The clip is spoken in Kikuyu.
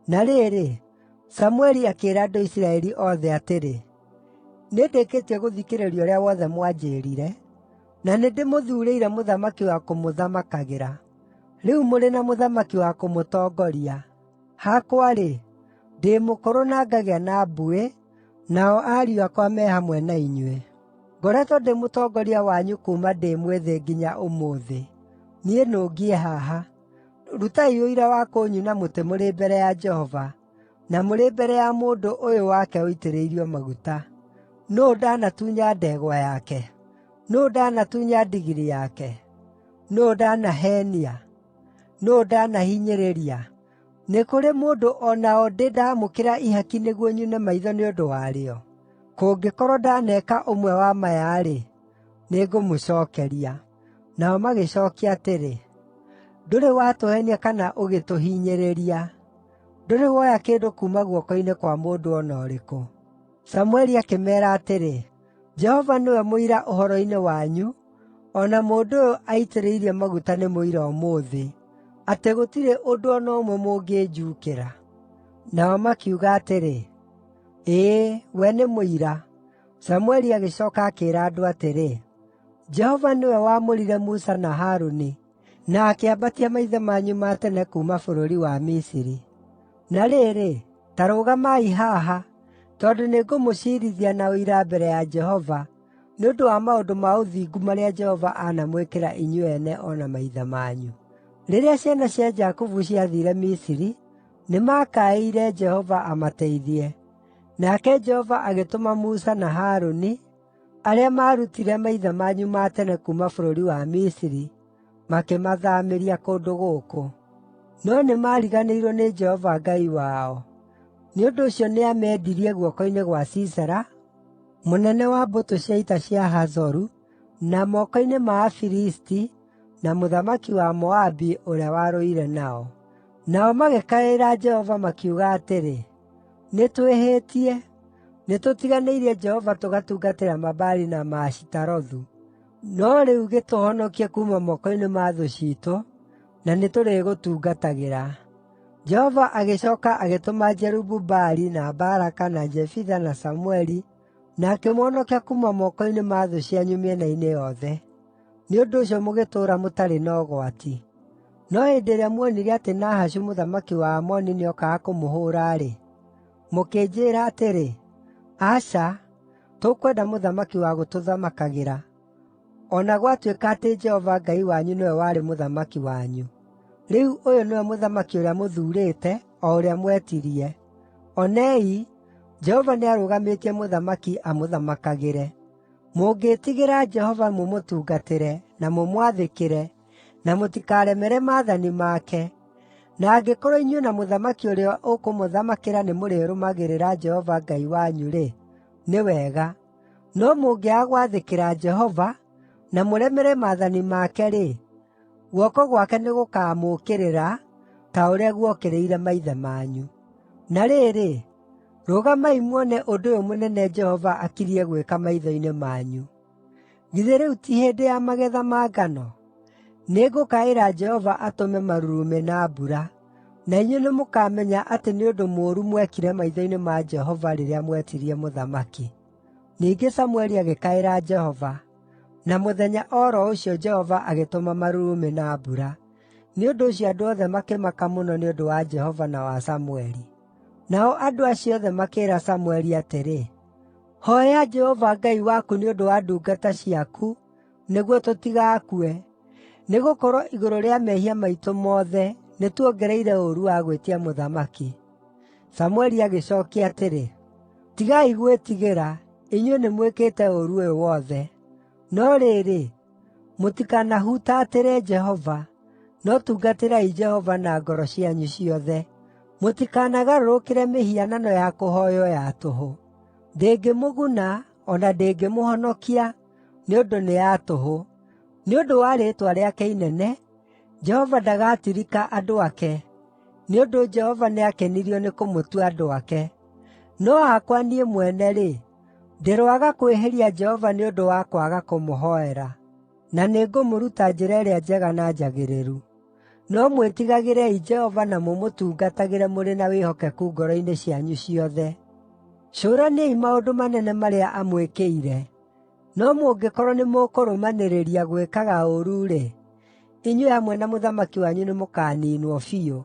Na rĩrĩ, Samũeli akĩĩra andũ a Isiraeli othe atĩrĩ, “Nĩndĩkĩtie gũthikĩrĩria ũrĩa wothe mwanjĩĩrire, na nĩndĩmũthuurĩire mũthamaki wa kũmũthamakagĩra. Rĩu mũrĩ na mũthamaki wa kũmũtongoria. Hakwa-rĩ, ndĩ mũkũrũ na ngagĩa na mbuĩ, nao ariũ akwa me hamwe na inyuĩ.” Ngoretwo ndĩ mũtongoria wanyu kuuma ndĩ mwĩthĩ nginya ũmũthĩ. Niĩ nũngiĩ haha. Rutai ũira wa kũnyuna mũtĩ mũrĩ mbere ya Jehova, na mũrĩ mbere ya mũndũ ũyũ wake ũitĩrĩirio maguta. Nũũ ndaanatunya ndegwa yake? Nũũ ndaanatunya ndigiri yake? Nũũ ndaanaheenia? Nũũ ndaanahinyĩrĩria? Nĩ kũrĩ mũndũ o na ũ ndĩ ndaamũkĩra ihaki nĩguo nyune maitho nĩ ũndũ warĩo? Kũngĩkorwo ndaneeka ũmwe wa maya-rĩ, nĩngũmũcookeria.” Nao magĩcookia atĩrĩ, “Ndũrĩ watũheenia kana ũgĩtũhinyĩrĩria. Ndũrĩ woya kĩndũ kuuma guoko-inĩ kwa mũndũ o na ũrĩkũ.” Samũeli akĩmeera atĩrĩ, “Jehova nĩwe mũira ũhoro-inĩ wanyu, o na mũndũ ũyũ aitĩrĩirie maguta nĩ mũira ũmũthĩ, atĩ gũtirĩ ũndũ o na ũmwe mũngĩnjuukĩra.” Nao makiuga atĩrĩ, “Ĩĩ, we nĩ mũira.” Samũeli agĩcooka akĩĩra andũ atĩrĩ, “Jehova nĩwe waamũrire Musa na Harũni, na akĩambatia maithe manyu ma tene kuuma bũrũri wa Misiri. Na rĩrĩ, ta rũgamai haha, tondũ nĩngũmũciirithia na ũira mbere ya Jehova nĩ ũndũ wa maũndũ ma ũthingu marĩa Jehova anamwĩkĩra inyuĩ ene o na maithe manyu. Rĩrĩa ciana cia Jakubu ciathiire Misiri, nĩmakaĩire Jehova amateithie, nake Jehova agĩtũma Musa na Harũni, arĩa maarutire maithe manyu ma tene kuuma bũrũri wa Misiri, makĩmathaamĩria kũndũ gũkũ. No nĩmariganĩirwo nĩ Jehova Ngai wao; nĩ ũndũ ũcio nĩamendirie guoko-inĩ gwa Sisera, mũnene wa mbũtũ cia ita cia Hazoru, na moko-inĩ ma Afilisti na mũthamaki wa Moabi ũrĩa warũire nao. Nao magĩkaĩra Jehova makiuga atĩrĩ, ‘Nĩtwĩhĩtie. Nĩtũtiganĩirie Jehova tũgatungatĩra Mabaali na Maashitarothu. No rĩu gĩtũhonokie kuuma moko-inĩ ma thũ ciitũ, na nĩtũrĩgũtungatagĩra.’ Jehova agĩcooka agĩtũma Jerubu-Baali, na Baraka, na Jefitha na Samũeli, na akĩmũhonokia kuuma moko-inĩ ma thũ cianyu mĩena-inĩ yothe. Nĩ ũndũ ũcio mũgĩtũũra mũtarĩ na ũgwati. No hĩndĩ ĩrĩa muonire atĩ Nahashu mũthamaki wa Aamoni nĩookaga kũmũhũũra-rĩ, mũkĩnjĩĩra atĩrĩ, ‘Aca, tũkwenda mũthamaki wa gũtũthamakagĩra,’ o na gwatuĩka atĩ Jehova Ngai wanyu nĩwe warĩ mũthamaki wanyu. Rĩu ũyũ nĩwe mũthamaki ũrĩa mũthuurĩte, o ũrĩa mwetirie. Onei, Jehova nĩarũgamĩtie mũthamaki amũthamakagĩre. Mũngĩĩtigĩra Jehova mũmũtungatĩre, na mũmwathĩkĩre, na mũtikaremere maathani make, na angĩkorwo inyuĩ na mũthamaki ũrĩa ũkũmũthamakĩra nĩmũrĩrũmagĩrĩra Jehova Ngai wanyu-rĩ, nĩ wega! No mũngĩaga gwathĩkĩra Jehova, na mũremere maathani make-rĩ, guoko gwake nĩgũkamũũkĩrĩra ta ũrĩa guokĩrĩire maithe manyu. Na rĩrĩ, rũgamai muone ũndũ ũyũ mũnene Jehova akiriĩ gwĩka maitho-inĩ manyu. Githĩ rĩu ti hĩndĩ ya magetha ma ngano? Nĩngũkaĩra Jehova atũme marurumĩ na mbura, na inyuĩ nĩmũkamenya atĩ nĩ ũndũ mũũru mwekire maitho-inĩ ma Jehova rĩrĩa mwetirie mũthamaki.” Ningĩ Samũeli agĩkaĩra Jehova, na mũthenya o ro ũcio Jehova agĩtũma marurumĩ na mbura. Nĩ ũndũ ũcio andũ othe makĩmaka mũno nĩ ũndũ wa Jehova na wa Samũeli. Nao andũ acio othe makĩĩra Samũeli atĩrĩ, “Hooya Jehova Ngai waku nĩ ũndũ wa ndungata ciaku nĩguo tũtigakue, nĩgũkorwo igũrũ rĩa mehia maitũ mothe nĩtuongereire ũũru wa gwĩtia mũthamaki.” Samũeli agĩcookia atĩrĩ, “Tigai gwĩtigĩra, inyuĩ nĩmwĩkĩte ũũru ũyũ wothe. No rĩrĩ, mũtikanahutatĩre Jehova, no tungatĩrai Jehova na ngoro cianyu ciothe. Mũtikanagarũrũkĩre mĩhianano ya kũhooywo ya tũhũ. Ndĩngĩmũguna, o na ndĩngĩmũhonokia, nĩ ũndũ nĩ ya tũhũ. Nĩ ũndũ wa rĩĩtwa rĩake inene, Jehova ndagatirika andũ ake, nĩ ũndũ Jehova nĩakenirio nĩ kũmũtua andũ ake. No hakwa niĩ mwene-rĩ, ndĩroaga kwĩhĩria Jehova nĩ ũndũ wa kwaga kũmũhoera. Na nĩngũmũruta njĩra ĩrĩa njega na njagĩrĩru. No mwĩtigagĩrei Jehova na mũmũtungatagĩre mũrĩ na wĩhokeku ngoro-inĩ cianyu ciothe. Cũraniai maũndũ manene marĩa amwĩkĩire. No mũngĩkorwo nĩmũkũrũmanĩrĩria gwĩkaga ũũru-rĩ, inyuĩ hamwe na mũthamaki wanyu nĩmũkaniinwo biũ.